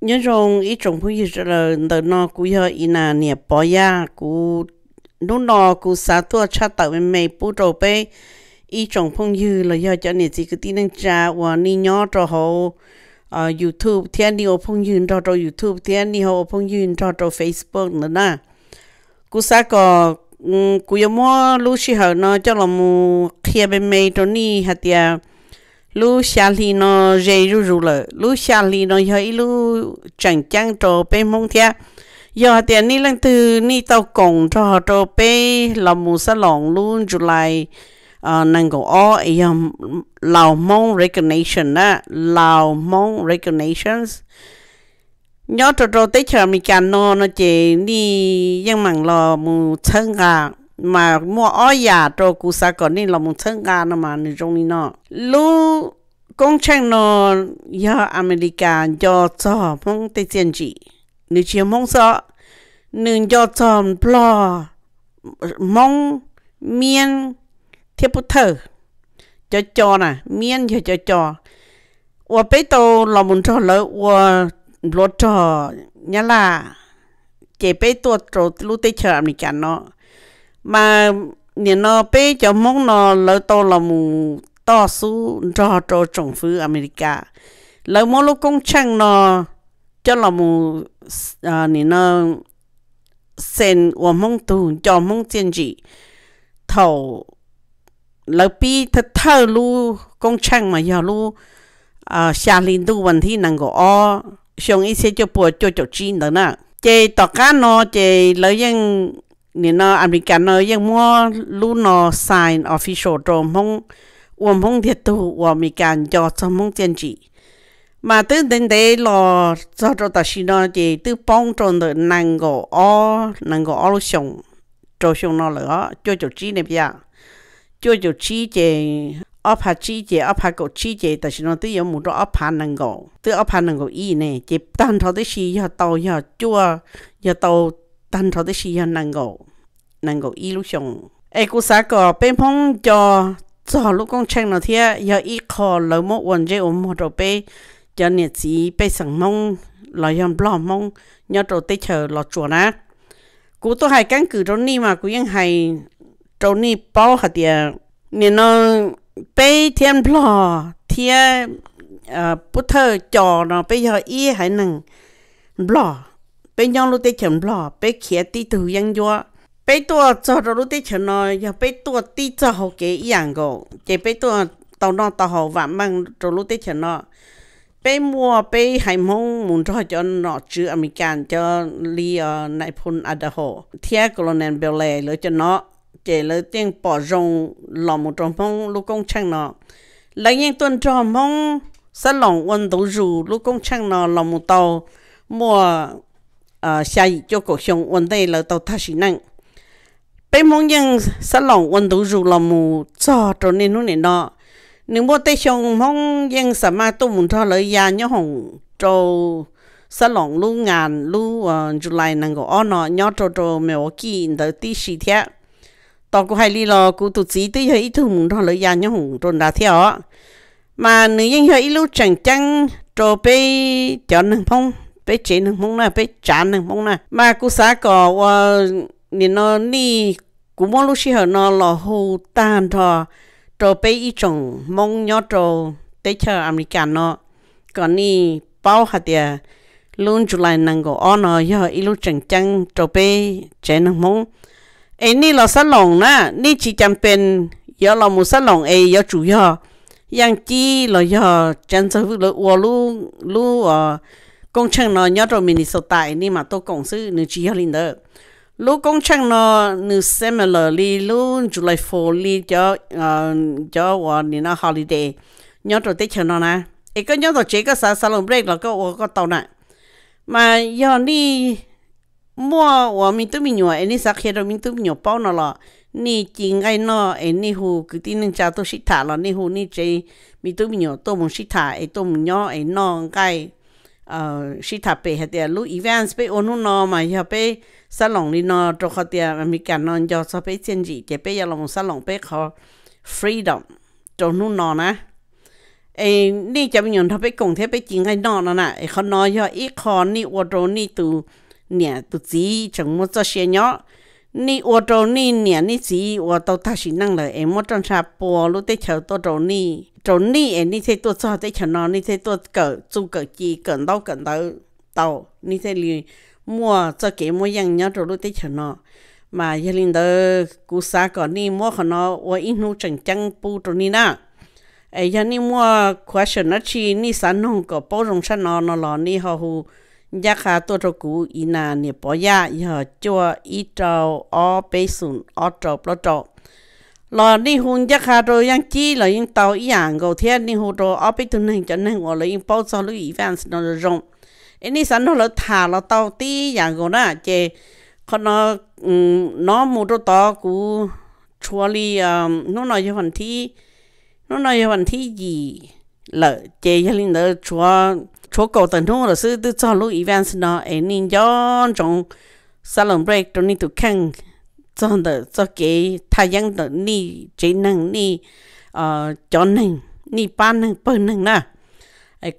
Nyob zoo ib tsoom phooj ywg sawv daws, ntawm no kuv yog Inas niam Pov Yaj. Kuv hnub no kuv xav tuaj tshaj tawm me me pub rau peb ib tsoom phooj ywg los yog cov niam txiv kwv tij neej tsa uas nej nyob rau hauv YouTube thiab nej ua phooj ywg nrog rau YouTube thiab nej ho ua phooj ywg nrog rau Facebook ntawd na. Kuv xav kom kuv yuav muab lub sij hawm no coj los mus qhia me me rau nej hais tias lub xya hli no ze zuj zus lawm. Lub xya hli no yog ib lub tseem ceeb rau peb Hmoob thiab. Yog hais tias nej leej twg nej tau koom nrog rau peb los mus xab loos lub July nees nkaum ob es yog Lao Hmong Recognition na, Lao Hmong Recognitions nyob rau rau teb chaws Amelikas no no ces nej yeej meem los mus txhawb nqa. Mas muaj ob yam rau kuv xav kom nej los mus txhawb nqa no mas nws zoo li no. Lub koob tsheej no yog Amelikas nco txog Hmoob tej txiaj ntsim. Nws tsis yog Hmoob xwb, nws nco txog Nplog, Hmoob, Miab thiab Pub Thawj, cov co na, Miab yog cov co uas peb tau los mus nrog lawv ua npluav rog Nyab Laj, ces peb tuaj rau lub teb chaws Amelikas no. Mas nim no peb cov Hmoob no lawv tau los mus toj xub nrog rau tsoom fwv Amelikas, lawv muab lub koob tsheej no coj los mus nim no xees ua Hmoob tug nco Hmoob txiaj ntsim thaum lawv pib thawj thawj lub koob tsheej mas yog lub xya hli ntuj vas thib nees nkaum ob xyoo ib txhiab cuaj pua cuaj caum tsib ntawd na. Ces tom qab no ces lawv yeej, nim no Amelikas no yeej muab lub no sign official rau Hmoob, ua Hmoob ntiag tug uas Amelikas nco txog Hmoob txiaj ntsim. Mas twb ntev ntev los txog rau tam sim no ces twb poob rau ntawm nees nkaum ob, nees nkaum ob lub xyoos rau xyoo no lawm os, cuaj caum tsib ne, cuaj caum tsib ces ob phav tsib ces ob phav kaum tsib ces tam sim no twb yuav mus rau ob phav nees nkaum, twb ob phav nees nkaum ib ne, ces tag nrho tib si yog tau yog cuaj, yog tau tag nrho tib si yog nees nkaum, nees nkaum ib lub xyoos. Es kuv xav kom peb Hmoob nco txog lub koob tsheej no thiab yog ib qho lawv muab ua ntsej ua muag rau peb cov niam txiv pej xeem Hmoob los yog Nplog Hmoob nyob rau teb chaws Los Tsuas na. Kuv tuaj hais keeb kwm rau nej mas kuv yeej hais rau nej paub hais tias nim no peb thiab Nplog thiab Pub Thawj Co no peb yog ib haiv neeg Nplog, peb nyob lub teb chaws Nplog, peb khiav tib tug yeeb ncuab. Peb tuaj txog rau lub teb chaws no yog peb tuaj tib txoj hauv kev ib yam nkaus, ces peb tuaj tau noj tau haus vam meej rau lub teb chaws no. Peb muaj peb haiv Hmoob mus nrog cov nom tswv Amelikas cov li Nais Phoo Idaho thiab Colonel Belair lawv cov no, ces lawv yeej pom zoo los mus rau Hmoob lub koob tsheej no. Lawv yeej tuaj nrog Hmoob xab loos ua ntu zus lub koob tsheej no los mus tau muaj xya yim cuaj kaum xyoo ua ntej lawv tau tag sim neej. Peb Hmoob yeej xab loos ua ntu zus los mus txog rau niaj hnub nim no. Nws muaj tej xyoo Hmoob yeej xam maj tuaj mus nrog lawv ya nyob hoom rau xab loos lub ngas lub July nees nkaum ob no nyob rau rau Milwaukee ntawd tib si thiab. Tos kuv hais li los kuv tus txiv twb yog ib tug mus nrog lawv ya nyob hoom rau nrad thiab os. Mas nws yeej yog ib lub tseem ceeb rau peb cov neeg Hmoob, peb tsev neeg Hmoob na, peb tsav neeg Hmoob na. Mas kuv xav kom ua nim no nej, kuv muab lub sij hawm no los hu tag nrho rau peb ib tsoom Hmoob nyob rau teb chaws Amelikas no, kom nej paub hais tias lub July nees nkaum ob no yog ib lub tseem ceeb rau peb tsev neeg Hmoob. Es nej los xab loos na, nej tsis cas pes yuav los mus xab loos es yuav tsum yog Yaaj Cib los yog Tsav Ntxawg Vwj lawv ua lub koob tsheej no nyob rau Minnesota es nej mam tuaj koom xwb, nws tsis yog li ntawd. Lub koob tsheej no nws similar li lub July Fourth li cov, cov uas nim no holiday nyob rau teb chaws no na. Es koj nyob tom tsev koj xav xav loos break los koj ua koj tau na. Mas yog nej muaj uas me tub me nyuam es nej xav qhia rau me tub me nyuam paub no los nej ci nqaij noj es nej hu kwv tij neej tsa tuaj sib tham los nej hu nej tsev me tub me nyuam tuaj mus sib tham es tuaj mus nyob es noj nqaij, sib tham pem hais tias lub events peb ua hnub no mas yog peb xab loos li no rau qhov tias Amelikas no nco txog peb txiaj ntsim ces peb yuav los mus xab loos peb qhov freedom rau hnub no na. Es nej cov me nyuam nrog peb koom thiab peb ci nqaij noj no na, es qhov no yog ib qho nej ua rau nej tus niam tus txiv tseem muaj txoj sia nyob. Nej ua rau nej niam nej txiv uas tau tag sim neej lawm es muab roj ntsha pua lub teb chaws tuaj rau nej, rau nej es nej thiaj tuaj txog teb chaws no, nej thiaj tuaj kawm txuj kawm ci kawm ntaub kawm ntawv tau, nej thiaj li muaj txoj kev muaj yeej nyob rau lub teb chaws no. Mas yog li ntawd kuv xav kom nej muab qhov no ua ib hnub tseem ceeb pub rau nej na. Es yog nej muaj question dab tsi nej xav noog kom paub zoo tshaj no no los nej ho hu ncaj qha tuaj rau kuv Inas Niam Pov Yaj yog cuaj ib rau ob peb xoom ob rau plaub rau. Los nej hu ncaj qha rau Yeej Cib los yeej tau ib yam nkaus thiab, nej hu rau ob peb tug neeg, cov neeg uas lawv yeej paub txog lub events no zoo, es nej xav nrog lawv tham los tau tib yam nkaus na. Ces qhov no, no mus rau tod kuv tshuav li, hnub no yog vas thib, hnub no yog vas thib yim lawm, ces yog li ntawd tshuav kaum tawm hnub lawm xwb twb txog lub events no, es nej nco ntsoov celebrate rau nej tus kheej txog ntawm txoj kev thaj yeeb ntawm nej tsev neeg, nej cov neeg, nej pab neeg pawg neeg na.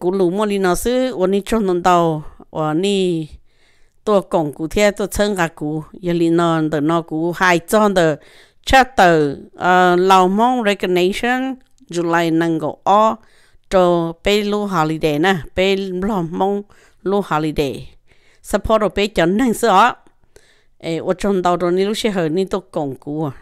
Kuv lus muaj li no xwb, ua nej tsaug ntau ntau uas nej tuaj koom kuv thiab tuaj txhawb nqa kuv. Yog li no ntawm no kuv hais txog ntawm tshaj tawm Lao Hmoob Recognition July nees nkaum ob rau peb lub holiday na, peb Nplog Hmoob lub holiday, support rau peb cov neeg xwb os. Ua tsaug ntau rau nej lub sij hawm nej tuaj koom kuv.